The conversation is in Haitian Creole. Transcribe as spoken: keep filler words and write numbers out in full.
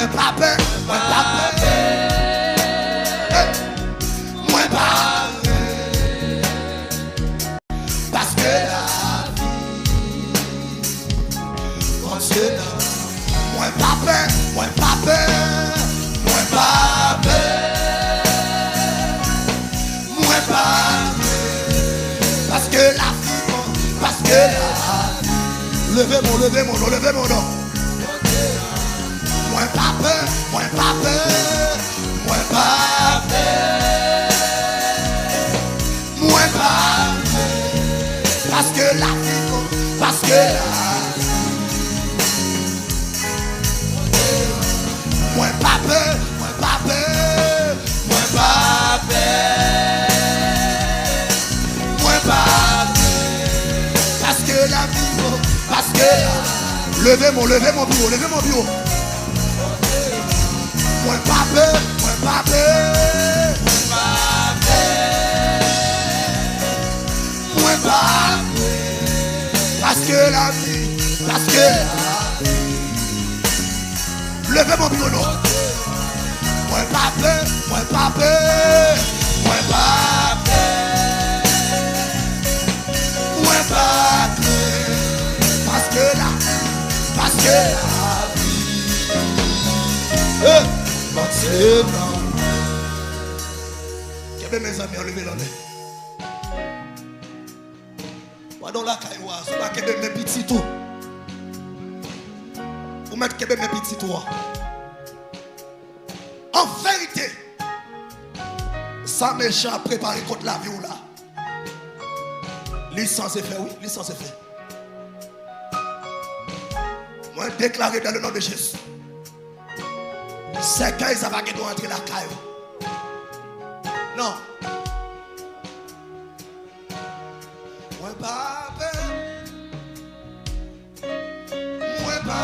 Mwen pa pè, mwen pa pè. Hey! Mwen pa pè. Paske lavi, Bondye nan. Mwen pa pè, mwen pa pè, mwen pa pè. Mwen pa pè. Paske lavi bon, paske lavi. Leve men w, leve men w, leve men w. Mwen pa pè, mwen pa pè, mwen pa pè. Mwen pa pè. Paske lavi bon, paske lavi. Mwen pa pè, mwen pa pè, mwen pa pè. Mwen pa pè. Paske lavi bon, paske lavi. Leve men w, leve men w pi wo, leve men w pi wo. Mwen pa pè, mwen pa pè, mwen pa pè. Mwen pa pè. Paske lavi, paske lavi. Leve men w pi wo non. Mwen pa pè, mwen pa pè, mwen pa pè. Mwen pa pè. Paske la, paske lavi. Eh, Bondye nan. Kenbe mezanmi, leve l anlè. Pandan w lakay ou a, si w pa kenbe men pitit ou, ou mèt kenbe men pitit ou a. An verite, sa mechan ap prepare kont lavi w la, li san efè, wi, li san efè. Mwen deklare dans le nom de Jésus, sèkèy sa pa gen dwa antre lakay ou. Non. Mwen pa pè. Mwen pa